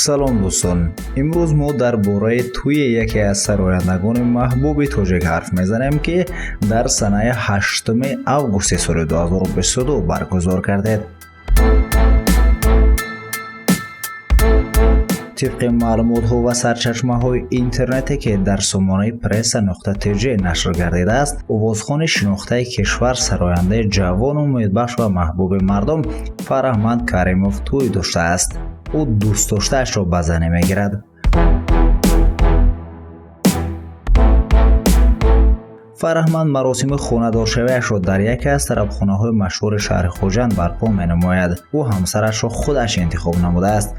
Салом, дӯстон! Имрӯз мо дар бораи тӯи яке аз сарояндагони маҳбуби тоҷик ҳарф мезанем, ки дар санаи 8 августи соли 2022 баргузор гардид. Тибқи маълумотҳо ва сарчашмаҳои интернете, ки дар сомонаи пресса нуқта тж нашр гардидааст, овозхони шинохтаи кишвар, сарояндаи ҷавону умедбахш ва маҳбуби мардум Фараҳманд Каримов тӯй доштааст. Ӯ дӯстдоштаашро ба занӣ мегирад. Фараҳманд маросими хонадоршавиашро дар яке аз тарабхонаҳои машҳури шаҳри Хуҷанд барпо менамояд. Ӯ ҳамсарашро худаш интихоб намудааст.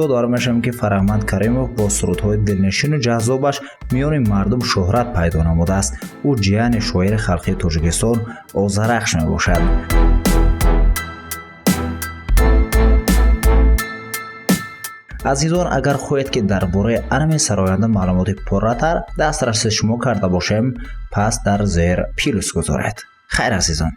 Ёдовар мешавем, ки Фараҳманд Каримов бо сурудҳои дилнишину ҷаззобаш миёни мардум шӯҳрат пайдо намудааст. Ӯ ҷияни шоири халқии Тоҷикистон Озарахш мебошад. Азизон, агар хоҳед, ки дар бораи анами сароянда маълумоти пурратар дастраси шумо карда бошем, пас дар зер плюс гузоред. Хайр, азизон.